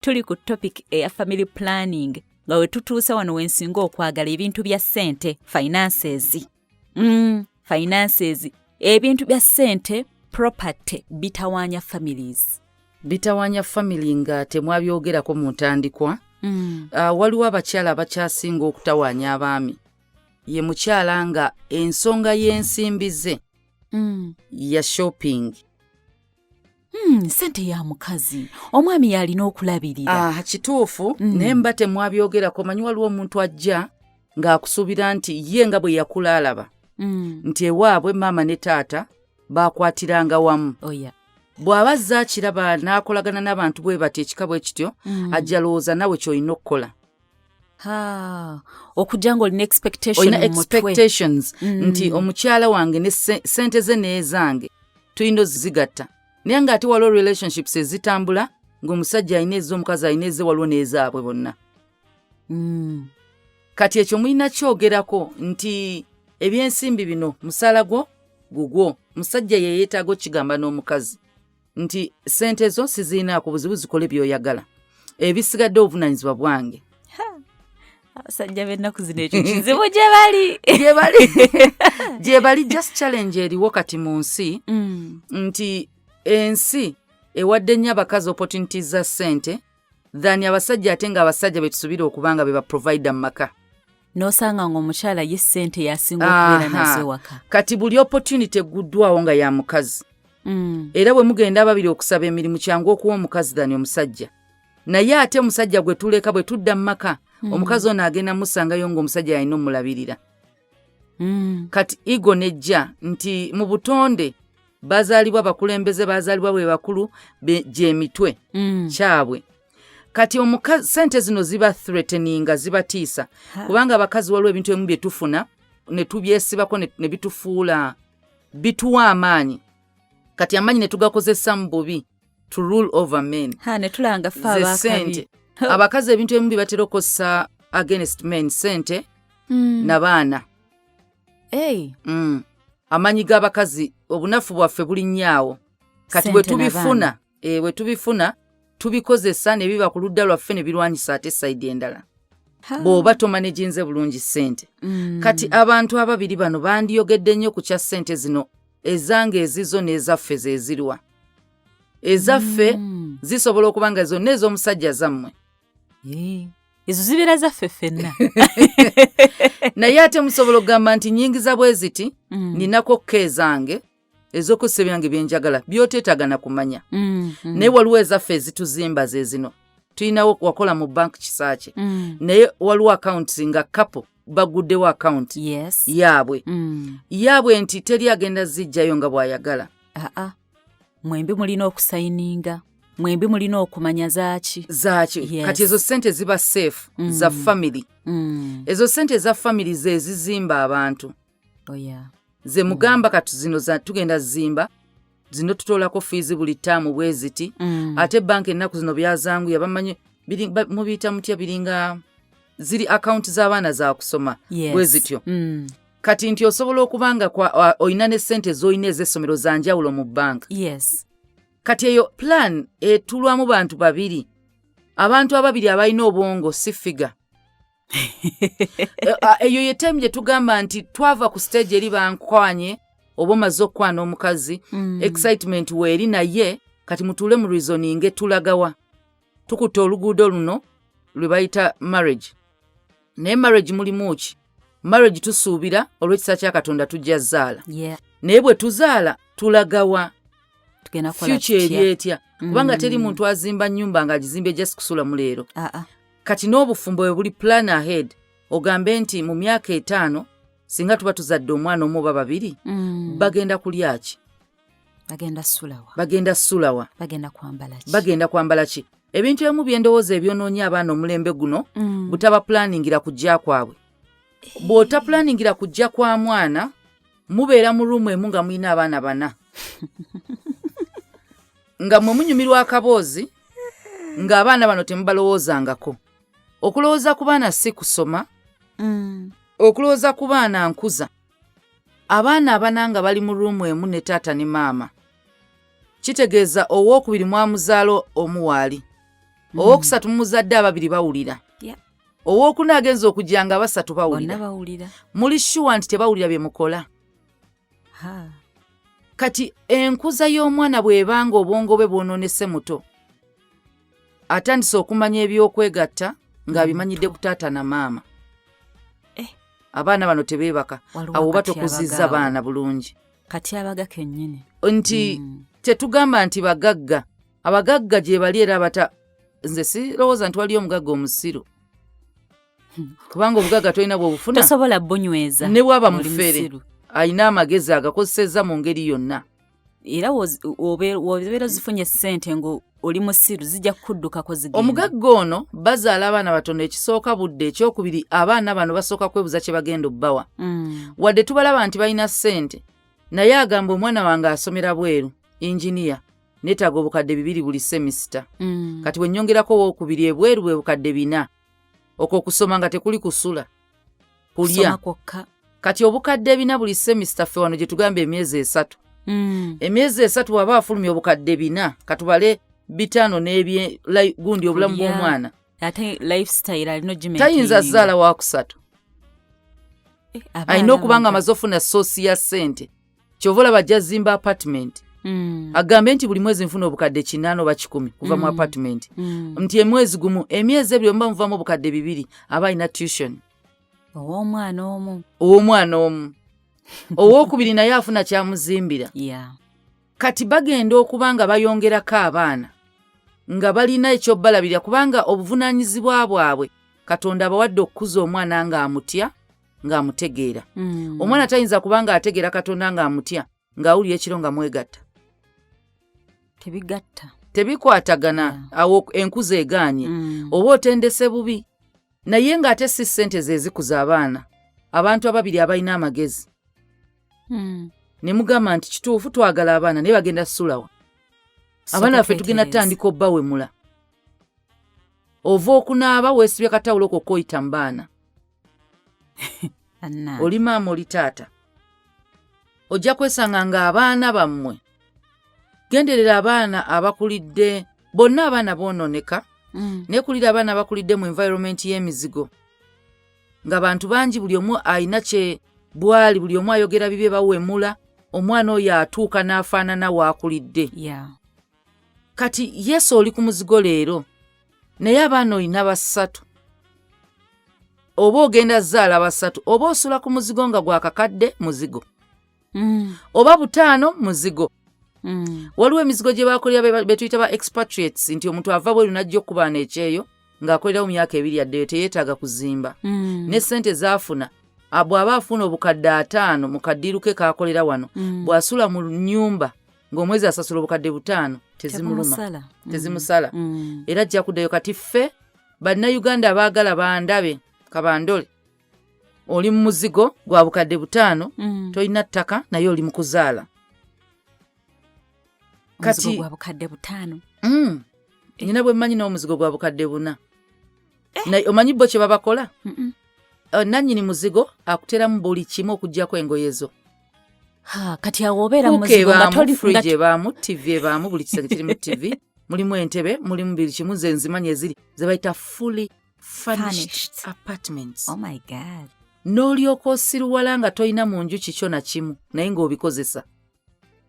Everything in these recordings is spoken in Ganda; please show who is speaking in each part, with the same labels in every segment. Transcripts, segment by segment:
Speaker 1: Tuli ku topic eya family planning, nga we tutuuse wano wensinga okwagala ebintu bya ssente, finances. Finances, ebintu bya ssente, property bitawaanya families.
Speaker 2: Bitawaanya family nga temwabyogerako mu ntandikwa. Waliwo abakyala abakyasinga okutawaanya abaami, ye mukyala nga ensonga y'ensimbi ze ya shopping.
Speaker 1: Sente ya mukazi, omwami yalina okulabirira.
Speaker 2: Ah, kituufu. Naye mba temwabyogerako, manyi waliwo omuntu ajja ng'akusuubira nti ye nga bwe yakula alaba nti ewaabwe maama ne taata bakwatiranga wamu.
Speaker 1: Oh, yeah.
Speaker 2: Bw'aba azze akiraba n'akolagana n'abantu bwe bati, ekika bwe kityo, ajja lowooza nawe ky'olina okukola.
Speaker 1: Ha, okujja ng'olina expectation
Speaker 2: olina
Speaker 1: mu mutwe.
Speaker 2: Expectations nti omukyala wange ne sente ze n'ezange tulina ozigatta, naye ng'ate waliwo relationships ezitambula ng'omusajja alina eze, omukazi alina eze, waliwo n'ezaabwe bonna. Kati ekyo mulina kyogerako nti ebyensimbi bino musaala gwo gugwo, musajja ye yeetaaga okigamba n'omukazi nti sente zo siziinaako buzibu, zikole by'oyagala, ebisigadde obuvunaanyizibwa bwange.
Speaker 1: Abasajja b'ennaku zino ekyo kizibu gye bali.
Speaker 2: Gye bali, gye bali. Just challenge eriwo kati mu nsi nti ensi ewadde nnyo abakazi opportunities za ssente than abasajja, ate ng'abasajja be tusuubira okuba nga be baprovider mu maka.
Speaker 1: N'osanga ng'omukyala ye ssente yasinga okubeera nazo ewaka.
Speaker 2: Kati buli opportunity egguddwawo nga ya mukazi. Era bwe mugenda ababiri okusaba emirimu, kyangu okuwa omukazi than omusajja, naye ate omusajja gwe tuleka, bwe tudda mu maka, omukazi ono agenda musangayo ng'omusajja yalina omulabirira. Kati ego nejja nti mu butonde bazaalibwa bakulembeze, bazaalibwa bwe bakulu gy'emitwe kyabwe. Kati omukazi sente zino ziba threateninga, zibatiisa, kubanga abakazi waliwo ebintu ebimu bye tufuna ne tubyesibako ne bitufuula, bituwa amaanyi. Kati amaanyi ne tugakozesa mu bubi to rule over men.
Speaker 1: Ha, ne tulanga ffe
Speaker 2: Ze
Speaker 1: abakabi.
Speaker 2: Sente, abakazi ebintu ebimu bye batera okukozesa against men, sente nabaana.
Speaker 1: Hey.
Speaker 2: Amaanyi g'abakazi, obunafu bwaffe buli nnyo kati bwe
Speaker 1: Sente
Speaker 2: tubifuna, bwe tubifuna tubikozesa ne biba ku ludda lwaffe ne birwanyisa ate side endala bw'oba tomanaginze bulungi ssente. Kati abantu ababiri bano bandiyogedde nnyo ku kya ssente zino, ezange, ezizo n'ezaffe ze zirwa. Ezaffe zisobola okuba nga zonna ez'omusajja zammwe.
Speaker 1: Eh, ezo zibeera zaffe ffenna.
Speaker 2: Naye ate musobola okugamba nti nyingiza bwe ziti, ninako ko ezange ez'okussa ebyange byenjagala by'oteetaaga na kumanya, naye waliwo ezaffe ezituzimba, ze zino tulinawo. Wakola mu bank kisaakye, naye waliwo accounts nga couple baguddewo account yaabwe, yaabwe nti teri agenda zijjayo nga bw'ayagala.
Speaker 1: Aa, mwembi mulina okusayininga, mwembi mulina okumanya zaaki.
Speaker 2: Zaaki. Kati ezo sente ziba safe, za family. Ezo sente eza family ze zizimba abantu.
Speaker 1: Oh, yeah.
Speaker 2: Ze mugamba kati zino za tugenda zimba zino, tutoolako fees buli ttaamu bwe ziti. Ate banka ennaku zino byazanguya, bamanyi mubiyita mutya, biringa ziri akawunti z'abaana za kusoma bwe zityo. Kati nti osobola okuba nga olina ne ssente z'olina ez'essomero za njawulo mu banka. Kati eyo plan etulwamu bantu babiri, abantu ababiri abalina obwongo, si figure. Eyo ye time gye tugamba nti twava ku stage eri bankwanye oba omaze okukwana omukazi, excitement weeri, naye kati mutuule mu reasoning, tulagawa? Tukutte oluguudo luno lwe bayita marriage, naye marriage mulimu ki? Marriage tusuubira olw'ekisa kya Katonda tujja zaala, naye bwe tuzaala tulagawa?
Speaker 1: Tugenda kukola
Speaker 2: Future eri
Speaker 1: tutya?
Speaker 2: etya? Kubanga teri muntu azimba nnyumba ng'agizimbye just kusulamu leero.
Speaker 1: Aa.
Speaker 2: Kati n'obufumbo bwe buli plan ahead, ogambe nti mu myaka 5 singa tuba tuzadde omwana omu oba babiri, bagenda kulya ki?
Speaker 1: Bagenda sulawa?
Speaker 2: Bagenda sulawa?
Speaker 1: Bagenda kwambala ki?
Speaker 2: Bagenda kwambala ki? Ebintu ebimu byendowooza ebyonoonya abaana omulembe guno, butaba planningira kujja kwabwe. Bw'otaplanningira kujja kwa mwana, mubeera mu room emu nga mulina abaana bana, nga mwe munyumirwa akaboozi, ng'abaana bano temubalowoozangako. Okulowooza ku baana si kusoma. Okulowooza ku baana nkuza. Abaana abana nga bali mu room emu ne taata ne maama, kitegeeza owookubiri mwamuzaala omu waali. Owokusatu mumuzadde, ababiri bawulira. Owookuna agenza okujja nga abasatu
Speaker 1: bonna
Speaker 2: bawulira.
Speaker 1: Bawulira.
Speaker 2: Muli sure nti tebawulira bye mukola?
Speaker 1: Ha.
Speaker 2: Kati enkuza y'omwana bw'ebanga obwongo bwe bwonoonese muto, atandise okumanya ebyokwegatta ng'abimanyidde ku taata na maama.
Speaker 1: Eh.
Speaker 2: Abaana bano tebeebaka.
Speaker 1: Waliwo
Speaker 2: Awo oba
Speaker 1: akatyabaga
Speaker 2: tokuzizza
Speaker 1: awo.
Speaker 2: baana bulungi.
Speaker 1: Katyabaga kennyini.
Speaker 2: Nti tetugamba nti bagagga, abagagga gye bali era abata. Nze sirowooza nti waliyo omugagga omusiru, kubanga obugagga tolina bwobufuna.
Speaker 1: Tosobola bunyweza.
Speaker 2: Ne bwaba
Speaker 1: Oli
Speaker 2: mufere,
Speaker 1: musiru.
Speaker 2: alina amagezi agakozesezza mu ngeri yonna.
Speaker 1: Era wobeera ozifunye ssente nga oli musiru, zijja kukuddukako zigenda.
Speaker 2: Omugagga ono bazaala abaana batono. Ekisooka budde, ekyokubiri abaana bano basooka kwebuza kye bagenda obbawa. Wadde tubalaba nti balina ssente, naye agamba, "Omwana wange asomera bweru, inginiya, neetaaga 2000 buli semester. Kati bwe nnyongerako owookubiri ebweru, bwe 4000." Okwo okusoma nga tekuli kusula, kulya.
Speaker 1: Kusoma kwokka.
Speaker 2: Kati 4000 buli semester, ffe wano gye tugamba emyezi 3. Emyezi 3 bw'aba afulumya 4000, katubale 500 n'ebye gundi obulamu
Speaker 1: Kulya.
Speaker 2: bw'omwana.
Speaker 1: Ate lifestyle alina.
Speaker 2: Tayinza zaala wakusatu.
Speaker 1: Eh,
Speaker 2: Alina okuba nga amaze ofuna source ya ssente. Kyova olaba ajja zimba apartment, agambe nti buli mwezi nfuna 800 oba 100 kuva mu apartment, nti emwezi gumu, emyezi 2 omuba muvamu 2000, aba alina tuition.
Speaker 1: Ow'omwana omu.
Speaker 2: Ow'omwana omu. Owookubiri naye afuna kyamuzimbira. Kati bagenda okuba nga bayongerako abaana nga balina ekyobalabirira, kubanga obuvunaanyizibwa bwabwe Katonda abawadde okukuza omwana ng'amutya, ng'amutegeera. Omwana tayinza kuba ng'ategeera Katonda, ng'amutya, ng'awulira ekiro nga mwegatta.
Speaker 1: Tebigatta.
Speaker 2: Tebikwatagana. Awo enkuza egaanye. Oba otendese bubi. Naye ng'ate si ssente ze zikuza abaana. Abantu ababiri abalina amagezi ne mugamba nti kituufu twagala abaana, naye bagenda sulawa abaana baffe? Tugenda tutandika obbawemula. Ova okunaaba, weesibye katawulo kokka, oyita mu baana.
Speaker 1: Bannange.
Speaker 2: Oli maama, oli taata, ojja kwesanga ng'abaana bammwe, genderera abaana abakulidde bonna, abaana boonooneka. Naye kulira abaana abakulidde mu environment y'emizigo, nga bantu bangi, buli omu alina kye bwali, buli omu ayogera bibye, bawemula, omwana oyo atuuka n'afaanana waakulidde. Kati yesu oli ku muzigo leero, naye abaana olina basatu oba ogenda zaala basatu, oba osula ku muzigo nga gwakakadde muzigo, oba 5,000 muzigo. Waliwo emizigo gye bakolera be tuyita ba expatriates, nti omuntu ava bweru n'ajja okubaana ekyeyo ng'akolerawo myaka 2, addeyo, teyeetaaga kuzimba. Ne ssente zaafuna, bw'aba afuna 50,000 mu kaddiiru ke k'akolera wano, bw'asula mu nnyumba ng'omwezi asasula 5000, tezimuluma.
Speaker 1: Tegumusala.
Speaker 2: Tezimusala. Era ajja kuddayo. Kati ffe Bannayuganda abaagala bandabe kabandole, oli mu muzigo gwa 5000, tolina ttaka, naye oli mu kuzaala.
Speaker 1: Omuzigo gwa 5000.
Speaker 2: Nina bwe mmanyi n'omuzigo gwa 4000. Naye omanyi bo kye babakola?
Speaker 1: Mm-mm.
Speaker 2: Nannyini muzigo akuteramu buli kimu okuggyako engoye zo.
Speaker 1: Ha, kati awo obeera mu
Speaker 2: Kuka
Speaker 1: muzigo nga
Speaker 2: ebaamu,
Speaker 1: toli
Speaker 2: fridge ebaamu, TV ebaamu, buli kisenge kirimu TV, mulimu entebe, mulimu buli kimu. Nze nzimanyi eziri ze bayita fully furnished
Speaker 1: Furnished.
Speaker 2: apartments.
Speaker 1: Oh my God.
Speaker 2: N'olyoka osiruwala nga tolina mu nju kikyo na kimu, naye ng'obikozesa.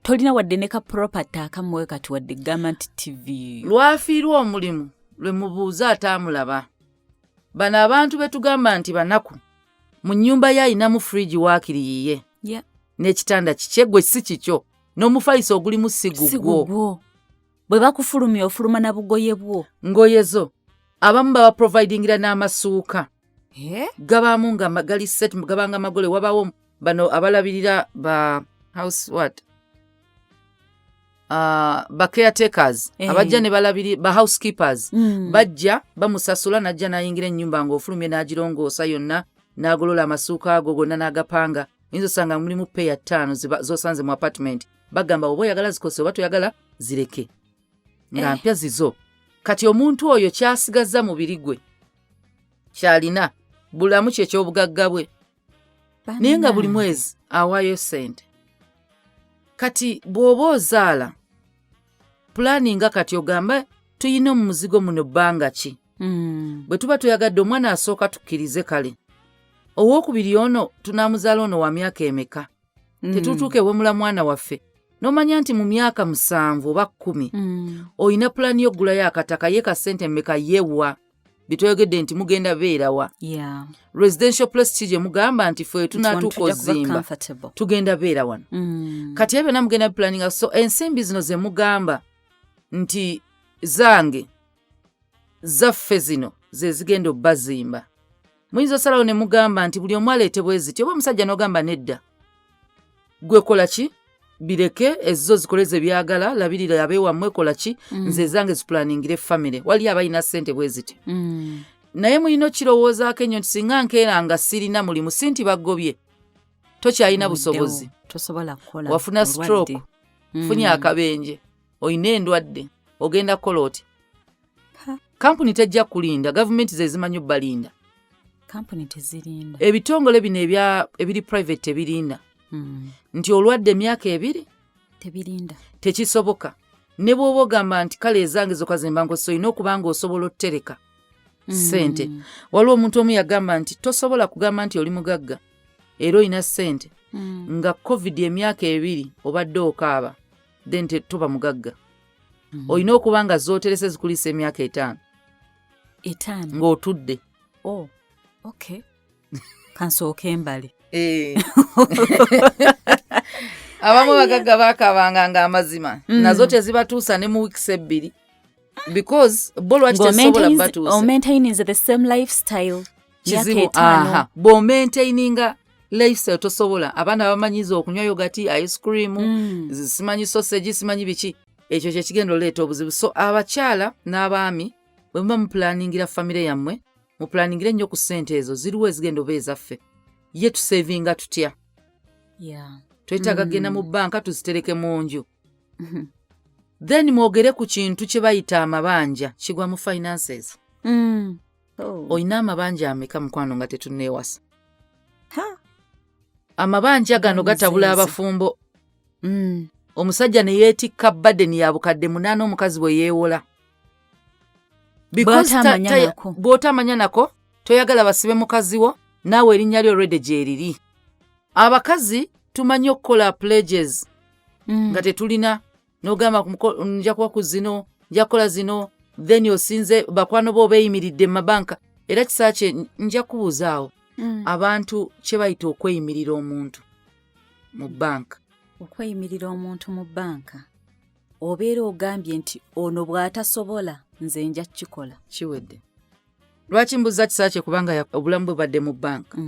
Speaker 1: Tolina wadde ne ka property akamuwe kati, wadde gamba nti TV.
Speaker 2: Lwafiirwa omulimu lwe mubuuza ataamulaba. Bano abantu be tugamba nti banaku, mu nnyumba ye ayinamu fridge waakiri yiye n'ekitanda kikye, gwe si kikyo, n'omufaliso ogulimu si
Speaker 1: Si
Speaker 2: gugwo.
Speaker 1: gugwo. Bwe bakufulumya, ofuluma na bugoye bwo.
Speaker 2: Ngoye zo. Abamu baba providingira n'amasuuka. Gabaamu nga gali set, gabanga magole. Wabawo bano abalabirira ba house what, ba caretakers, abajja ne balabiri, ba housekeepers. Bajja bamusasula, najja n'ayingira ennyumba ng'ofulumye, n'agirongoosa yonna, n'agolola amasuuka ago gonna n'agapanga. Oyinza osanga mulimu peya 5 z'osanze mu apartment. Bagamba oba oyagala zikose oba toyagala zireke nga mpya zizo. Kati omuntu oyo kyasigaza mubiri gwe, kyalina bulamu kye ky'obugagga bwe, naye nga buli
Speaker 1: Bannange.
Speaker 2: mwezi awaayo ssente. Kati bw'oba ozaala, pulaninga. Kati ogambe Tuyina mu muzigo muno bbanga ki? Bwe tuba tuyagadde omwana asooka tukkirize, kale owookubiri ono tunaamuzaala ono wa myaka emeka? Tetutuuka ewemula mwana waffe n'omanya nti mu myaka 7 oba 10 olina pulaani y'okugulayo akataka, ye ka ssente mmeka, yewa bitweyogedde nti mugenda beerawa, residential place ki gye mugamba nti fe tunaatuuka
Speaker 1: Tujja kuba
Speaker 2: ozimba
Speaker 1: comfortable.
Speaker 2: Tugenda beera wano. Kati ebyo byonna mugenda bipulaninga. So ensimbi zino ze mugamba nti zange, zaffe, zino ze zigenda obbazimba. Muyinza osalawo ne mugamba nti buli omu aleete bwe ziti, oba omusajja n'ogamba nedda, gwe kola ki, bireke ezizo zikole ze byagala, labirira abeewammwe, kola ki, nze ezange zipulaningire famire. Waliyo abalina ssente bwe ziti, naye mulina okirowoozaako ennyo nti singa nkeera nga sirina mulimu, si nti baggobye, tokyalina busobozi.
Speaker 1: Oweddewo, tosobola kukola.
Speaker 2: Wafuna
Speaker 1: olwadde.
Speaker 2: stroke, funye akabenje, olina endwadde, ogenda kukola oti?
Speaker 1: Ha.
Speaker 2: Kampuni tejja kulinda, gavumenti ze zimanyi obbalinda.
Speaker 1: Kampuni tezirinda.
Speaker 2: Ebitongole bino ebiri private tebirinda nti olwadde emyaka 2.
Speaker 1: Tebirinda.
Speaker 2: Tekisoboka. Ne bw'oba ogamba nti kale ezange zokka zemba nkozesa, olina okuba nga osobola otutereka ssente. Waliwo omuntu omu yagamba nti tosobola kugamba nti oli mugagga era olina ssente nga COVID emyaka 2 obadde okaaba, then toba mugagga. Olina okuba nga zooterese zikuliisa emyaka 5.
Speaker 1: 5.
Speaker 2: Ng'otudde.
Speaker 1: Oh, okay, kansooke embale.
Speaker 2: Eh. Abamu abagagga bakabanga nga amazima nazo tezibatuusa ne mu wiikisi 2, because bo lwaki tezisobola batuusa?
Speaker 1: Omaintaininze the same lifestyle myaka
Speaker 2: Kizibu.
Speaker 1: 5.
Speaker 2: Aha, bw'omaintaininga lifestyle tosobola. Abaana bamanyiza okunywa yogurt, ice cream, simanyi sausage, simanyi biki. Ekyo kyekigenda oleeta obuzibu. So abakyala n'abaami, bwe muba mupulaningira famire yammwe, mupulaningire nnyo ku ssente ezo ziriwo ezigenda oba ezaffe, ye tusevinga tutya? Twetaaga kugenda mu banka tuzitereke mu nju. Then mwogere ku kintu kye bayita amabanja, kigwa mu finances.
Speaker 1: Oh.
Speaker 2: Olina amabanja ameka, mukwano, nga tetunneewasa?
Speaker 1: Ha.
Speaker 2: Amabanja gano gatabula
Speaker 1: Muzeezi.
Speaker 2: abafumbo. Omusajja ne yeetikka burden ya bukadde 8 omukazi bwe yeewola. Because
Speaker 1: Bw'atamanya nako.
Speaker 2: Bw'otamanya nako, toyagala basibe mukazi wo, naawe erinnya lyo already gyeriri. Abakazi tumanyi okukola pledges nga tetulina, n'ogamba nja kuba ku zino, nja kukola zino, then osinze bakwano bo beeyimiridde mu mabanka. Era kisaa kye nja kubuuzaawo abantu kye bayita okweyimirira omuntu mu banka.
Speaker 1: Okweyimirira omuntu mu banka, obeera ogambye nti ono bw'atasobola, nze nja kukikola.
Speaker 2: Kiwedde. Lwaki mbuuza kisaa kye? Kubanga obulamu bwe badde mu banka.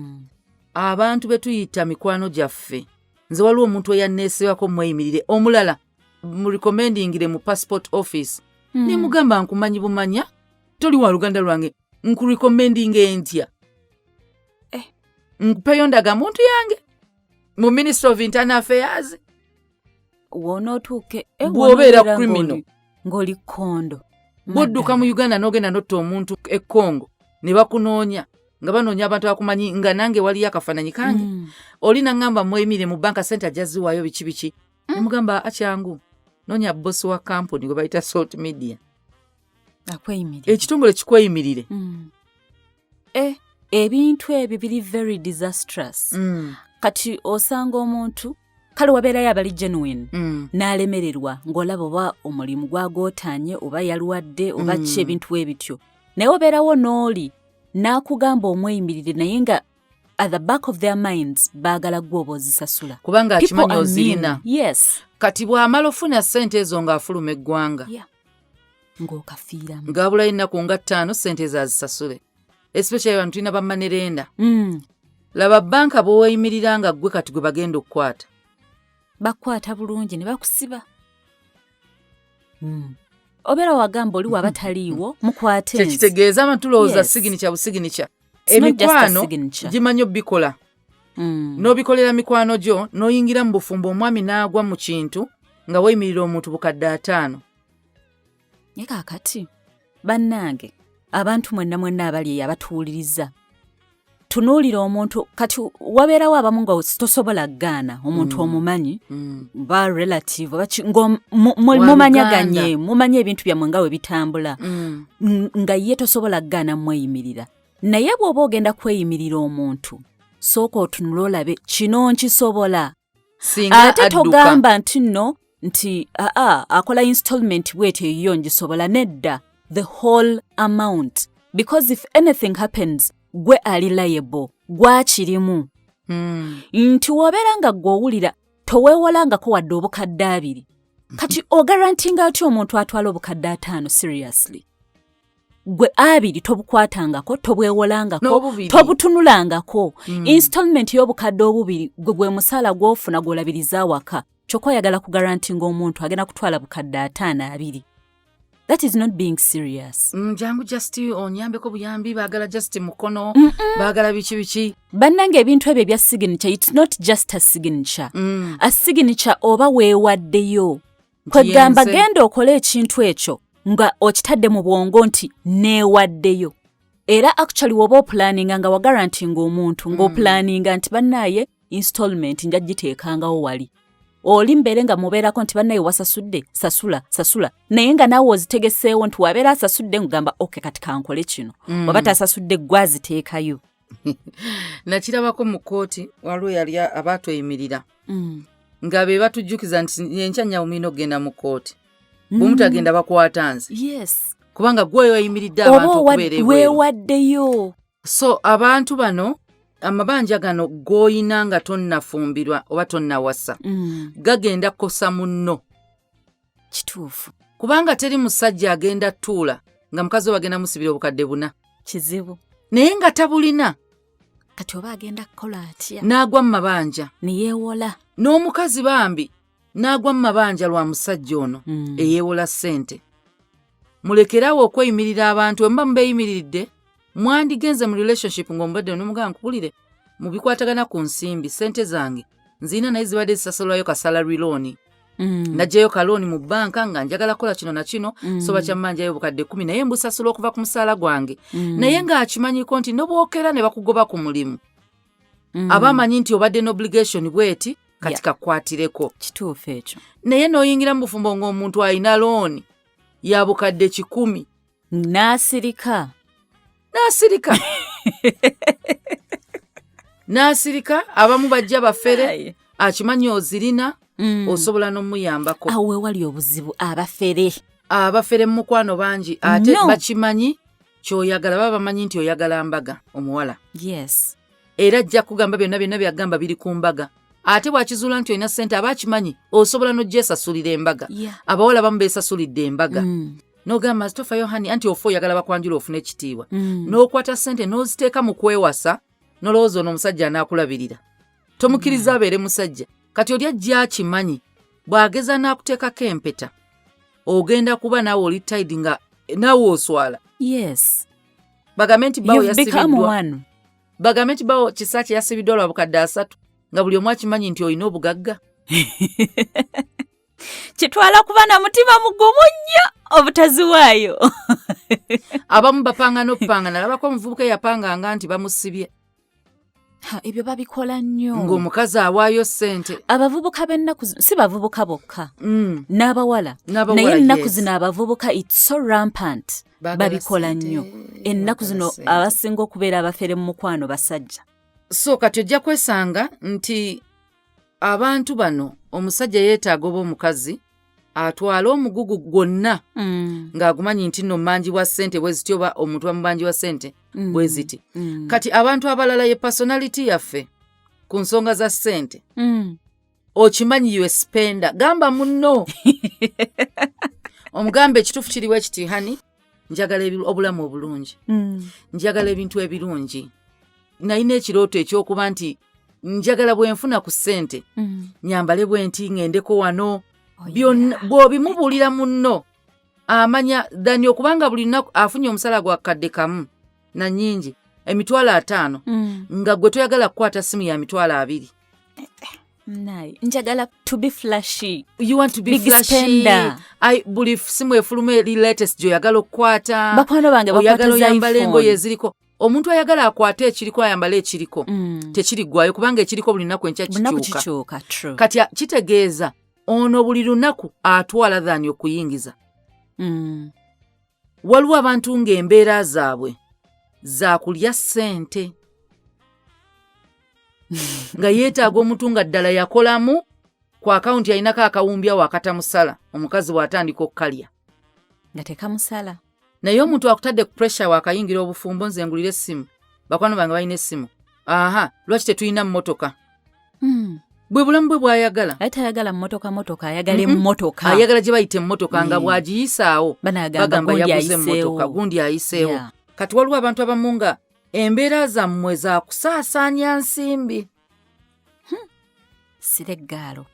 Speaker 2: Abantu be tuyita mikwano gyaffe, nze waliwo omuntu eyanneesibako mweyimirire, omulala murecommendingire mu passport office. Ne mugamba, nkumanyi bumanya, toli wa luganda lwange, nkurecommendinge ntya?
Speaker 1: Eh.
Speaker 2: Nkupeyo ndagamuntu yange mu Ministry of Internal Affairs?
Speaker 1: Wonootuuke
Speaker 2: Bw'obeera
Speaker 1: w'onoobeera
Speaker 2: criminal.
Speaker 1: Ng'oli kondo.
Speaker 2: Bw'odduka mu Uganda n'ogenda n'otta omuntu e Congo ne bakunoonya nga banoonya abantu abakumanyi, nga nange waliyo akafaananyi kange. Oli naŋŋamba mweyimire mu banka, sente ajja ziwaayo, biki biki. Ne mugamba akyangu, noonya bosi wa kampuni gwe bayita Salt Media.
Speaker 1: Akweyimirire.
Speaker 2: Ekitongole kikweyimirire.
Speaker 1: Ebintu ebyo biri very disastrous. Kati osanga omuntu, kale wabeerayo abali genuine, n'alemererwa ng'olaba oba omulimu gwagootaanye oba yalwadde oba ki, ebintu ebityo, naye obeerawo n'oli n'akugamba omweyimirire, naye nga at the back of their minds baagala gwe oba ozisasula.
Speaker 2: Kubanga
Speaker 1: People
Speaker 2: akimanyi
Speaker 1: are
Speaker 2: ozirina.
Speaker 1: mean. Yes.
Speaker 2: Kati bw'amala ofuna ssente ezo ng'afuluma eggwanga,
Speaker 1: ng'okafiiramu.
Speaker 2: Ng'abulayo ennaku nga 5 ssente ezo azisasule, especially bantu tulina ba money lender. Laba banka bw'oweyimirira nga ggwe kati gwe bagenda okukwata.
Speaker 1: Bakwata bulungi ne bakusiba. Obeera wagamba oli waba taliiwo, mukwate nze.
Speaker 2: Kyekitegeeza abantu tulowooza signature busignature.
Speaker 1: It's not just a
Speaker 2: Emikwano
Speaker 1: signature.
Speaker 2: gimanyi obikola, n'obikolera mikwano gyo, n'oyingira mu bufumbo, omwami n'agwa mu kintu nga weeyimirira omuntu bukadde 50.
Speaker 1: Naye kaakati bannange, abantu mwenna mwenna abali eyo abatuwuliriza, Tunuulira omuntu. Kati wabeerawo abamu nga tosobola kugaana omuntu, omumanyi, ba relative oba mumanyaganye, mumanye ebintu byammwe nga bwe bitambula, nga ye tosobola kugaana mweyimirira. Naye bw'oba ogenda kweyimirira omuntu, sooka otunule olabe kino nkisobola.
Speaker 2: Singa
Speaker 1: Ate
Speaker 2: adduka.
Speaker 1: Togamba nti nno nti aa akola installment bwetyo, eyiyo ngisobola. Nedda, the whole amount, because if anything happens, gwe ali liable, gwakirimu. Nti wobeera nga gwe owulira toweewolangako wadde obukadde 20, kati ogarantinga otya omuntu atwala obukadde 50? Seriously, gwe 20 tobukwatangako, tobwewolangako,
Speaker 2: N'obubiri.
Speaker 1: tobutunulangako. Installment y'obukadde 2, gwe gwe musaala gw'ofuna gw'olabiriza awaka, kyokka oyagala kugarantinga omuntu agenda kutwala bukadde 50 20. That is not being serious.
Speaker 2: Jangu just onyambeko buyambi, baagala just mukono, baagala biki biki.
Speaker 1: Bannange, ebintu ebyo ebya signature, it's not just a signature. A signature oba weewaddeyo, kwegamba
Speaker 2: yenze.
Speaker 1: Genda okole ekintu ekyo nga okitadde mu bwongo nti neewaddeyo. Era actually woba opulaninga nga wagarantinga omuntu, ng'opulaninga nti bannaaye installment nja giteekangawo wali oli mbeere nga mubeerako nti bannaye wasasudde, sasula sasula, naye nga naawe ozitegeseewo nti wabeera asasudde ngugamba ok, kati kankole kino. Waba tasasudde, gwaziteekayo.
Speaker 2: Nakirabako mu kkooti, waliwo yali aba atweyimirira nga be batujjukiza nti enkya nyawo mulina okugenda mu kkooti, bwe mutagenda bakwata nze. Kubanga gwe weyimiridde
Speaker 1: Oba
Speaker 2: abantu okubeera ebweru.
Speaker 1: Weewaddeyo.
Speaker 2: So abantu bano, amabanja gano g'oyina nga tonnafumbirwa oba tonnawasa, gagenda kukosa munno.
Speaker 1: Kituufu.
Speaker 2: Kubanga teri musajja agenda ttuula nga mukazi we bagenda musibira obukadde 400.
Speaker 1: Kizibu.
Speaker 2: Naye nga tabulina.
Speaker 1: Kati oba agenda kukola atya?
Speaker 2: N'agwa mu mabanja.
Speaker 1: Ne yeewola.
Speaker 2: N'omukazi bambi n'agwa mu mabanja lwa musajja ono eyeewola ssente. Mulekerawo okweyimirira abantu. Bwe muba mubeeyimiridde, mwandigenze mu relationship ng'omubadde nomugamba, nkubulire mu bikwatagana ku nsimbi, ssente zange nzirina, naye zibadde zisasulwayo ka salary loan. Najjayo kalooni mu bbanka nga njagala kukola kino na kino, so bakyammanjayo obukadde 10, naye mbusasula okuva ku musaala gwange. Naye ng'akimanyiko nti nobwokera ne bakugoba ku mulimu, aba amanyi nti obadde n'obligation bweti, kati kakwatireko.
Speaker 1: Kituufu ekyo.
Speaker 2: Naye n'oyingira mu bufumbo ng'omuntu alina looni ya bukadde 100.
Speaker 1: N'asirika.
Speaker 2: N'asirika, n'asirika. Abamu bajja bafere. Akimanyi ozirina, osobola n'omuyambako.
Speaker 1: Awo we wali obuzibu, abafere.
Speaker 2: Abafere mu mukwano bangi, ate
Speaker 1: No.
Speaker 2: bakimanyi kyoyagala, baba bamanyi nti oyagala mbaga omuwala. Era ajja kugamba byonna byonna byagamba biri ku mbaga. Ate bw'akizuula nti olina ssente, aba akimanyi osobola n'ogyesasulira embaga. Abawala bamu beesasulidde embaga. N'ogamba tofayo honey, anti ofa oyagala bakwanjula ofune ekitiibwa. N'okwata ssente n'oziteeka mu kwewasa, n'olowooza ono omusajja anaakulabirira. Tomukkiriza abeere musajja. Kati oli ajja akimanyi, bw'ageza n'akuteekako empeta, ogenda kuba naawe oli tied, nga naawe oswala. Bagambe nti bawo
Speaker 1: You've become
Speaker 2: yasibiddwa,
Speaker 1: one.
Speaker 2: bagambe nti bawo Kisaakye yasibiddwa lwa bukadde 30, nga buli omu akimanyi nti olina obugagga.
Speaker 1: Kitwala kuba na mutima mugumu nnyo obutaziwaayo.
Speaker 2: Abamu bapanga n'okupanga. Nalabako omuvubuka eyapanganga nti bamusibye.
Speaker 1: Ha, ebyo babikola nnyo.
Speaker 2: Ng'omukazi awaayo ssente.
Speaker 1: Abavubuka b'ennaku si bavubuka bokka, n'abawala.
Speaker 2: N'abawala,
Speaker 1: Naye ennaku zino abavubuka, it's so rampant.
Speaker 2: Baagala
Speaker 1: Babikola
Speaker 2: ssente,
Speaker 1: nnyo ennaku
Speaker 2: baagala
Speaker 1: zino.
Speaker 2: ssente.
Speaker 1: Abasinga okubeera abafere mu mukwano basajja.
Speaker 2: So kati ojja kwesanga nti abantu bano, omusajja yeetaaga oba omukazi atwale omugugu gwonna ng'agumanyi nti nno mmanjibwa ssente bwe ziti, oba omuntu bamubanjibwa ssente bwe ziti. Kati abantu abalala, ye personality yaffe ku nsonga za ssente. Okimanyi you spender, gamba munno, omugambe ekituufu kiriwo ekiti, honey, njagala obulamu obulungi, njagala ebintu ebirungi, nalina ekirooto ekyokuba nti njagala bwe nfuna ku ssente nyambale bwe nti, ŋŋendeko wano.
Speaker 1: Oh,
Speaker 2: Byonna bw'obimubuulira munno amanya thani, okubanga buli lunaku afunye omusala gwa 1,000 na nnyingi, emitwalo 50, nga gwe toyagala kukwata simu ya mitwalo 20.
Speaker 1: Naye njagala to be flashy.
Speaker 2: You want to be
Speaker 1: Big
Speaker 2: flashy.
Speaker 1: spender.
Speaker 2: Ai, buli simu efuluma eri latest gyoyagala okukwata.
Speaker 1: Bakwano bange bakwata
Speaker 2: Oyagala
Speaker 1: za
Speaker 2: oyambala
Speaker 1: iPhone.
Speaker 2: engoye eziriko. Omuntu ayagala akwate ekiriko, ayambale ekiriko, tekiriggwayo, kubanga ekiriko buli lunaku enkya
Speaker 1: Bunaku
Speaker 2: kikyuka.
Speaker 1: Kikyuka, true.
Speaker 2: Kati kitegeeza ono buli lunaku atwala than okuyingiza. Waliwo abantu ng'embeera zaabwe za kulya ssente, nga yeetaaga omuntu nga ddala yakolamu ku akawunti, alinako akawumbi awo akatamusala, omukazi bw'atandika okukalya
Speaker 1: nga tekamusala.
Speaker 2: Naye omuntu akutadde ku pressure waakayingira obufumbo: nze ngulira essimu, bakwano bange balina essimu, aha, lwaki tetulina mmotoka? Bwe bulamu bwe bw'ayagala.
Speaker 1: Aye tayagala mmotoka motoka, ayagala emmotoka.
Speaker 2: Ayagala gye bayita emmotoka nga bw'agiyisaawo
Speaker 1: banagamba
Speaker 2: bagamba
Speaker 1: gundi
Speaker 2: yaguze emmotoka,
Speaker 1: ayiseewo.
Speaker 2: Gundi ayiseewo. Kati waliwo abantu abamu nga embeera zammwe za kusaasaanya nsimbi.
Speaker 1: Sira eggaalo.